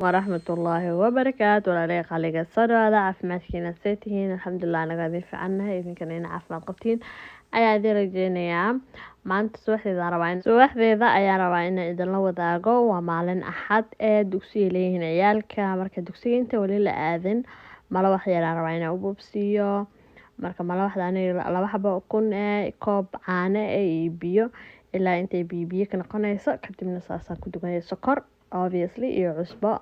Waraxmatullaahi wabarakaatu. Walaalay qaaliga, soo dhawaada. Caafimaadkiina see tihiin? Alxamdulilah, anaga idin fiicannahay, idinkana ina caafimaad qabtiin ayaa idin rajeynayaa. Maanta subaxdeeda ayaan rabaa inaan idinla wadaago. Waa maalin Axad ee dugsiga leeyihiin ciyaalka. Marka dugsiga inta weli la aadin, malawax yaraan rabaa inaan u bubsiiyo. Marka malawaxda aniga laba xabo ukun ee koob caano ee iyo biyo, ilaa intay biyo biyo ka noqonayso. Kadibna saasaan ku duganaya, sokor obviously iyo cusbo.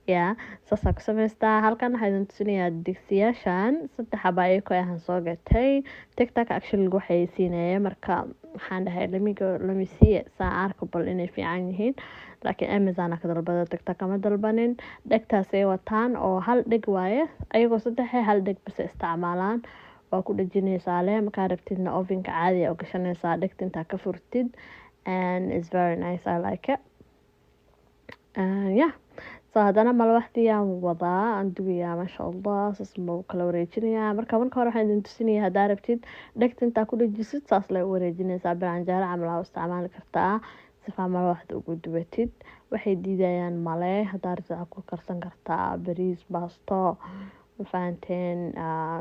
Yeah, saasaan ku samaystaa. Halkan waxaa idin tusinayaa digsiyaashan, saddex xaba ayako ahaan soo gatay. TikTok actually lagu xayeysiinaya. Marka waxaan dhahay, "Let me go, let me see it," saan arko bal inay fiican yihiin. Laakiin Amazon ka dalbada, TikTok kama dalbanin. Dhegtaasay wataan oo hal dheg waaye, ayagoo saddexe hal dheg bas isticmaalaan. Waa ku dhejinaysaa le, markaa rabtidna ovenka caadi oo gashanaysaa, dhegta intaa ka furtid, and it's very nice, I like it. Yeah, so haddana malawaxdii aan wadaa, aan dugayaa. Maasha Allah, saas ma kala wareejinayaa. Marka hore waxaan idin tusinaya, haddaa rabtid dhegta intaa ku dhejisid, saas lay u wareejinaysaa. Bicanjeero camal aa u isticmaali kartaa sifaa malawaxda ugu dubatid. Waxay diidayaan male. Haddaa rabtid waxaa ku karsan kartaa bariis, baasto, ma fahanteen?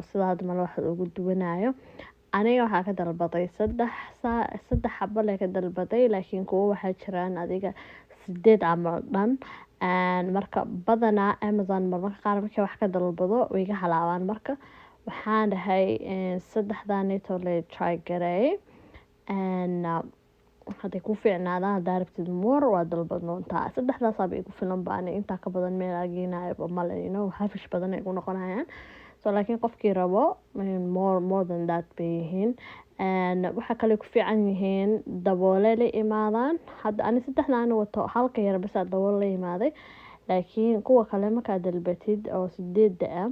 Sida hadda malawaxda ugu duwanayo, aniga waxaa ka dalbaday saddex, saddex xabo le ka dalbaday, laakiin kuwo waxaa jiraan adiga sideed camal dhan. Marka badanaa Amazon marmarka qaar markii wax ka dalbado way iga halaabaan. Marka waxaan dhahay, saddexdanito le try gareey, hadday ku fiicnaadaan, haddaa rabtid more waa dalban doontaa. Saddexdaasaaba igu filan ba ani, intaa ka badan meel aa male, hafish badan ay ku noqonayaan. So laakiin qofkii rabo more than that bay yihiin. Waxaa kale ku fiican yihiin daboole la imaadaan. Hadda ani saddexdaan wato, halka yar basaa dabool la imaaday, laakiin kuwa kale markaa dalbatid oo sideeda ah,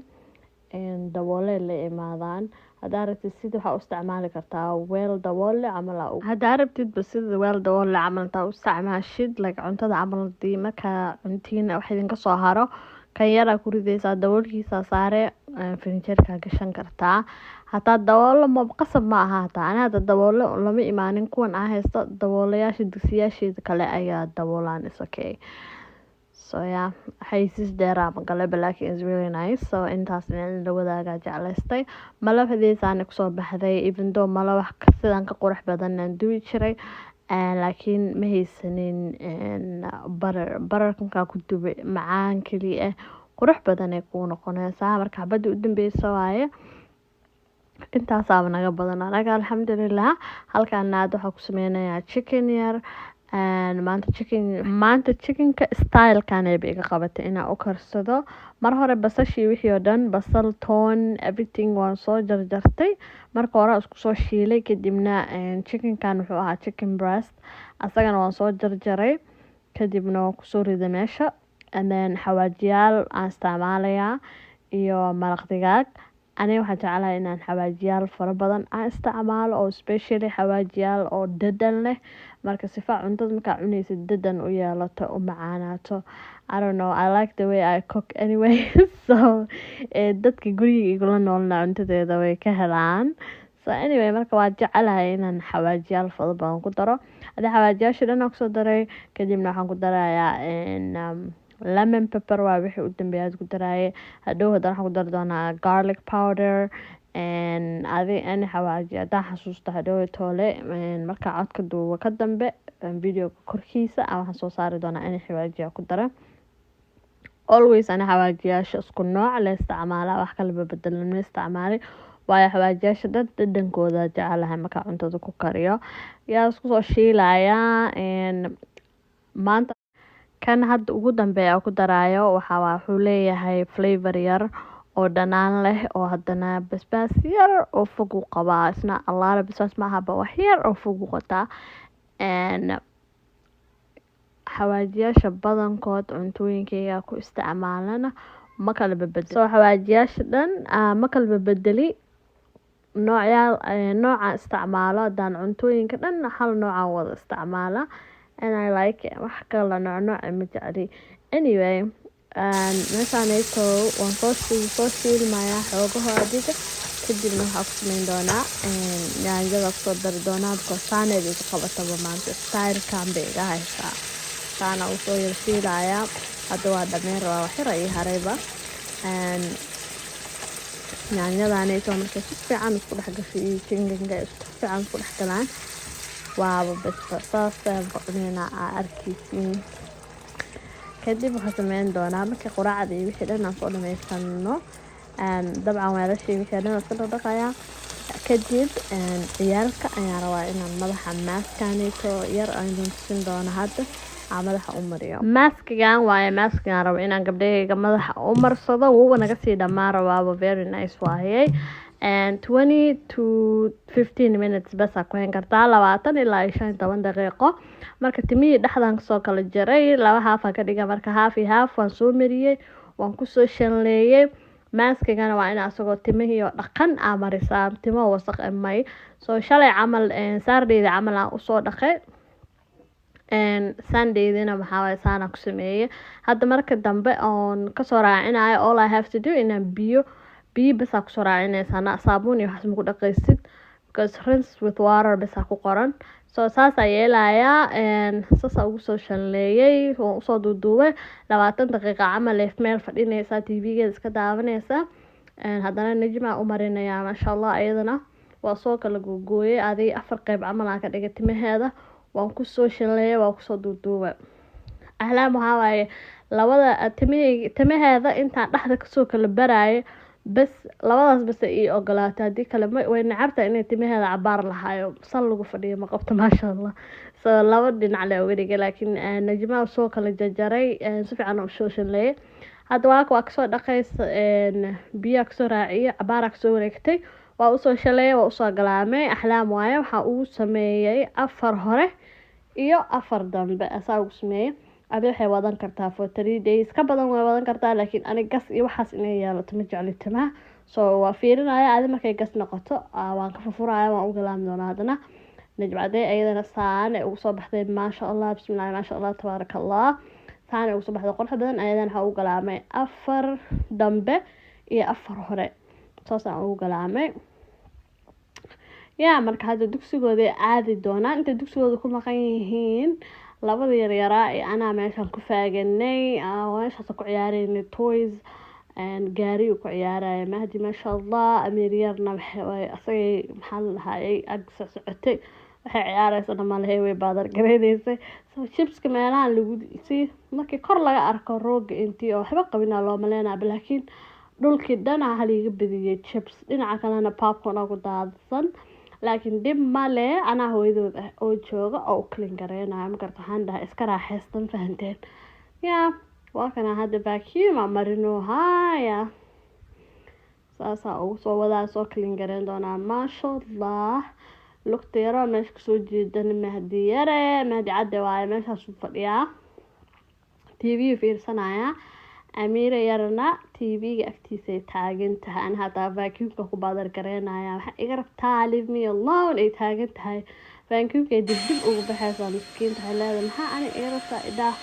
daboole la imaadaan. Hadaa rabtid sida waxaa u isticmaali kartaa weel daboole camal. Hadaa rabtidba sida weel daboole camal intaa u isticmaashid, like cuntada camal, hadii markaa cuntiin wax idinka soo haro, kan yaraa ku rideysaa, daboolkiisa saare, firinjeerka gashan kartaa. Hataa daboolo ma qasab ma aha. Hataa ani hada daboolo lama imaanin kuwan aan haysto, daboolayaasha digsiyaasheeda kale ayaa daboolaan, is okay. So yeah, xayeysiis dheeraa magaleba, laakiin is really nice. So intaas in la wadaagaa jeclaystay. Malawaxdiisaana kusoo baxday, even though malawax sidan ka qurux badan aan duwi jiray, laakiin ma haysanin butter. Butterka markaa ku dubay, macaan kaliya ah, qurux badan ay kuu noqonaysaa. Marka xabadii u dambeysa waaye, intaasaaba naga badan anaga, alxamdulilah. Halkaana hadda waxaa ku sameynayaa chicken yar. Maanta chicken, maanta chickenka stylekan ayba iga qabatay inaan u karsado. Mar hore basashii wixii oo dhan, basal, toon, everything waan soo jarjartay. Marka hore isku soo shiilay, kadibna chickenkan wuxuu ahaa chicken breast, asagana waan soo jarjaray, kadibna waan kusoo riday meesha. And then xawaajiyaal aan isticmaalayaa iyo maraq digaag. Aniga waxaan jeclahay inaan xawaajiyaal fara badan aan isticmaalo, oo especially xawaajiyaal oo dhadhan leh. Marka sifa cuntada markaa cunaysid dhadhan u yeelato, u macaanaato. I don't know, I like the way I cook anyway. So dadka guriga igula noolna cuntadeeda way ka helaan. So anyway, marka waa jecelahay inaan xawaajiyaal fara badan ku daro. Hadii xawaajiyaasha dhan aan kusoo daray, kadibna waxaan ku darayaa lemon pepper, waa wixii u dambeeya ku daraaye. Hadhow haddana waxaan ku dari doonaa garlic powder. Adi ani xawaaji haddaan xasuusto hadhow toole, markaa codka duubo ka dambe, videoga korkiisa waxaan soo saari doonaa any xawaajiya ku dara. Always ani xawaajiyaasha isku nooc la isticmaala, wax kalaba bedelan ma isticmaali, waayo xawaajiyaasha dhan dhadhankooda jecelahay markaa cuntada ku kariyo. Yaa isku soo shiilayaa. Maanta kan hadda ugu dambeeya ku daraayo waxaa wuxuu leeyahay flavor yar oo dhanaan leh, oo haddana basbaas yar oo fog u qabaa. Isna allaala basbaas maaha ba, wax yar oo fog u qataa. Xawaajiyaasha badankood cuntooyinkayga ku isticmaalana ma kala babedeli. So xawaajiyaasha dhan ma kala babedeli noocyaal, nooca isticmaalo. Haddaan cuntooyinka dhan hal noocaan wada isticmaala, and I like it. Wax kala nooc nooc ma jecli. Anyway, meeshaanayto waan soo shiilmayaa xoogaho adiga. Kadibna waxaa ku sameyn doonaa yaanyada kusoo dari doonaa, because saaneed iga qabataba maanta, stylekan bay iga haysaa, saana usoo yar shiilayaa. Hadda waa dhameen rabaa, wax yar ii harayba. Yaanyadanayto markay si fiican isku dhex gasho iyo chickenka isku fiican isku dhex galaan, waaba besba. Saasaan ku cuneynaa, aa arkeysiin. Kadib waxaan sameyn doonaa markii quraacda iyo wixii dhan aan soo dhameysano, dabcan weelashii wixii dhan iska dhaqdhaqayaa. Kadib ciyaalka ayaan rabaa inaan madaxa mask-kanito yar aan idin tusin doono hadda aan madaxa u mariyo. Maskigan waaye maskigan rabo inaan gabdhahayga madaxa u marsado. Wuuba naga sii dhammaan rabaaba. Very nice waaye. 20 to 15 minutes bas aa ku hayn kartaa, 20 ilaa iyo 15 daqiiqo. Marka timihii dhexdan kasoo kala jaray, laba half aan ka dhiga. Marka half iyo half waan soo mariyey, waan kusoo shanleeyey. Maskigana waa in asagoo timihii oo dhaqan aa marisaa, timo wasaq may. So shalay camal, Saturdayda camal aan usoo dhaqay, Sundaydina maxaa waaye saana ku sameeyey. Hadda marka dambe oon kasoo raacinayo, all I have to do inaan biyo, biyo bas aa kusoo raacinaysaa. Saabuun iyo waxaas maku dhaqaysid, because "rinse with water" bas aa ku qoran. So saasaa yeelayaa, saasaa ugu soo shanleeyey, waan usoo duuduubay. 20 daqiiqa camal ee meel fadhinaysaa, TV-geeda iska daawanaysaa. Haddana Najma u marinayaa, maasha Allah. Iyadana waa soo kala googooyay, adig afar qeyb camal aan ka dhigay timaheeda, waan kusoo shanleeyay, waan kusoo duuduubay. Ahlaam waxaa waaye labada timahey, timaheeda intaan dhexda kasoo kala baraayo bas, labadaas bas ii ogolaatay. Haddii kale way necabtahay inay timaheeda cabaar lahaayo, sal lagu fadhiyo ma qabto, maasha Allah. So laba dhinac le uga dhigay, laakiin Najma soo kala jarjaray, si fiican usoo shanleeyay. Hadda waa kasoo dhaqaysa, biyaa kasoo raaciyay, cabaaraa kasoo wareegtay, waa usoo shaleeyay, waa usoo galaamay. Axlaam waaye, waxaa ugu sameeyay afar hore iyo afar dambe asaa ugu sameeyay. Adi waxay wadan kartaa for 3 days, ka badan way wadan kartaa, laakiin ani gas iyo waxaas inay yeelato ma jecli timaha. So waa fiirinaya, adi markay gas noqoto waan ka furfuraya, waan u galaami doonaa. Haddana Najmacadey ayadana saan ay ugu soo baxday, maasha Allah, bismillahi, maasha Allah, tabaaraka Allah. Saan ay ugu soo baxday, qurux badan. Ayadana waxaa ugu galaamay afar dambe iyo afar hore, saasaan ugu galaamay. Ya, marka hadda dugsigooday aadi doonaan. Intay dugsigooda ku maqan yihiin labada yaryaraa ee anaa meeshaan ku faaganay, meeshaas ku ciyaareynay toys, gaariyu ku ciyaaraya Mahdi, maasha Allah. Amiir yarna asagay, maxaa la dhahayay, ag socotay. Waxay ciyaareysana malahay, way baadar gareyneysay. So chipska meelahan lagu si markii kor laga arko rooga intii oo waxba qabinaa loo maleynaya, laakiin dhulkii dhanaca haliiga badiyay chips, dhinaca kalena popcorn oo ku daadsan. Laakiin dhib male, anaa hooyadood ah oo jooga oo u clean gareynayo. Magarta, waxaan dhahay iska raaxaystan, fahanteen? Ya, waa kana hadda vacuum aa marino haya, saasaa ugu soo wadaa, soo clean gareyn doonaa, maasha Allah. Lugta yaroo meesha kasoo jeedan Mahdi yare, Mahdi Cadde waaye, meeshaasuu fadhiyaa, TV fiirsanaya. Amiira yarna TV-ga agtiisay taagan tahay. An hataa vacuumka ku baadar gareynaya, waxaa iga rabtaa "leave me alone" ay taagan tahay. Vacuumkay dibdib ugu baxaysaa miskiinta. Waxay leedahay, "Maxaa ani iga rabtaa idhaa?"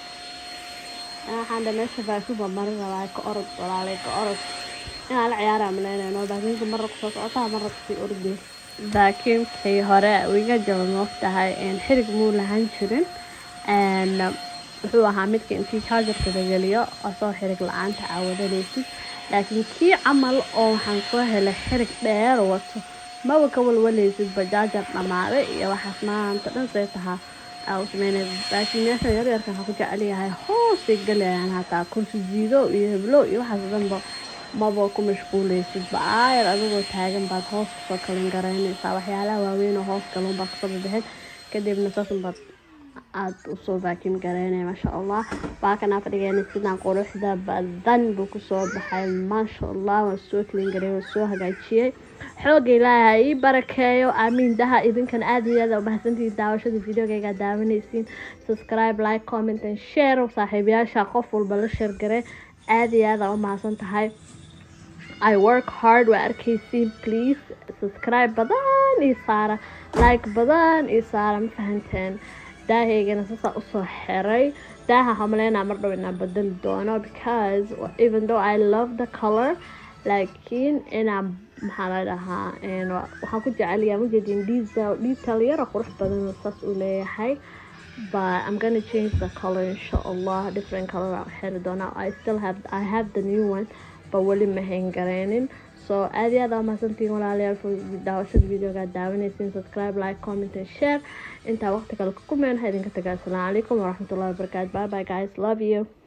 Waxaan dha meesha vacuumka marin rabaa, ka orod walaalay, ka orod. Inaan la ciyaaraa malaynayno, vacuumka marra kusoo socotaa, marra kusii ordey. Vacuumkii hore wiiga jaba, moogtahay, xirig muu lahaan jirin. Wuxuu ahaa midka intii chargerka la geliyo asoo xirig la-aanta caawadanaysid, laakiin kii camal oo waxaan soo helay xirig dheer wato, maba ka walwalaysid bajaajar dhamaaday iyo waxaas. Maanta dhan say tahaa aa u sameynay. Laakiin meeshan yaryarkan waxaan ku jecelyahay hoosay galayaan, hataa kursi jiido iyo heblo iyo waxaas dhanba maba ku mashquuleysid ba. Aayar adigoo taagan baad hoos kusoo clean garaynaysaa, waxyaalaha waaweyn oo hoos galuun baad kasoo bixin, kadibna saas unbaad aada usoo vacuum garaynaya, maasha Allah. Waa kanaa fadhigeena, sidaan quruxda badan buu kusoo baxay, maasha Allah. Waan soo clean gareey, waan soo hagaajiyey. Xooga Ilaahay ii barakeeyo, aamiin daha. Idinkan aada iyo aada umahadsantihiin daawashada videogayga daawanaysiin. Subscribe, like, comment and share. Saaxiibayaasha qof walba la share garee. Aada iyo aada umahadsan tahay. I work hard, waa arkaysiin. Please subscribe badan ii saara, like badan ii saara, ma fahanteen? Daahaygana saasaa usoo xiray. Daaha waxaa maleynaa mar dhow inaan bedeli doono, because even though I love the color, laakiin inaan, maxaa la dhahaa, waxaan ku jeceliyaa majeedin detail yara qurux badan saas uu leeyahay. But I'm gonna change the color, inshallah. Different color aan xiri doonaa. I still have, I have the new one, but weli ma hayn gareynin. So aad iyo aad aa mahadsantihiin, walaalayaal, for daawashada videoga aad daawanaysiin. Subscribe, like, comment and share. Intaa waqti kale ku kulmeen, waxaa idinka tagaa asalaamu calaykum waraxmatullahi wabarakaatu. Bye bye guys, love you.